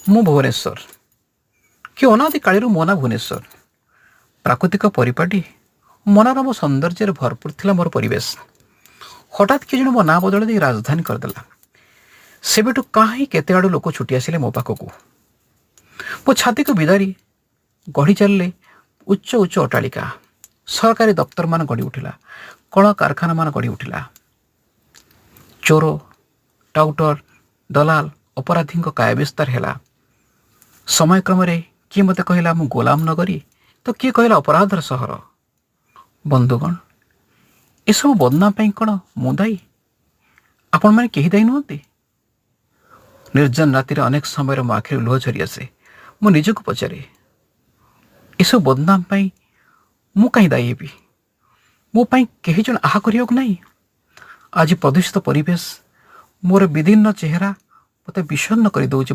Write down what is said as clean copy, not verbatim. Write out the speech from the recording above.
ମୁଁ ଭୁବନେଶ୍ୱର କି ଅନାଦି କାଳିରୁ ମୋ ନାଁ ଭୁବନେଶ୍ୱର। ପ୍ରାକୃତିକ ପରିପାଟୀ, ମନୋରମ ସୌନ୍ଦର୍ଯ୍ୟରେ ଭରପୁର ଥିଲା ମୋର ପରିବେଶ। ହଠାତ୍ କିଏ ଜଣେ ମୋ ନାଁ ବଦଳାଇ ଦେଇ ରାଜଧାନୀ କରିଦେଲା। ସେବେଠୁ କାହିଁ କେତେ ଆଡ଼ୁ ଲୋକ ଛୁଟି ଆସିଲେ ମୋ ପାଖକୁ। ମୋ ଛାତିକୁ ବିଦାରି ଗଢ଼ି ଚାଲିଲେ ଉଚ୍ଚ ଉଚ୍ଚ ଅଟ୍ଟାଳିକା। ସରକାରୀ ଦପ୍ତରମାନ ଗଢ଼ି ଉଠିଲା, କଳ କାରଖାନାମାନ ଗଢ଼ି ଉଠିଲା। ଚୋର, ଟାଉଟର, ଦଲାଲ, ଅପରାଧୀଙ୍କ କାୟା ବିସ୍ତାର ହେଲା। ସମୟକ୍ରମରେ କିଏ ମୋତେ କହିଲା ମୁଁ ଗୋଲାମ ନଗରୀ ତ କିଏ କହିଲା ଅପରାଧର ସହର। ବନ୍ଧୁଗଣ, ଏସବୁ ବଦନାମ ପାଇଁ କ'ଣ ମୁଁ ଦାୟୀ? ଆପଣମାନେ କେହି ଦାୟୀ ନୁହନ୍ତି। ନିର୍ଜନ ରାତିରେ ଅନେକ ସମୟରେ ମୋ ଆଖିରୁ ଲୁହ ଝରି ଆସେ। ମୁଁ ନିଜକୁ ପଚାରେ, ଏସବୁ ବଦନାମ ପାଇଁ ମୁଁ କାହିଁ ଦାୟୀ ହେବି? ମୋ ପାଇଁ କେହି ଜଣେ ଆହା କରିବାକୁ ନାହିଁ। ଆଜି ପ୍ରଦୂଷିତ ପରିବେଶ, ମୋର ବିଦୀର୍ଣ୍ଣ ଚେହେରା ମୋତେ ବିଷଣ୍ଣ କରିଦେଉଛି।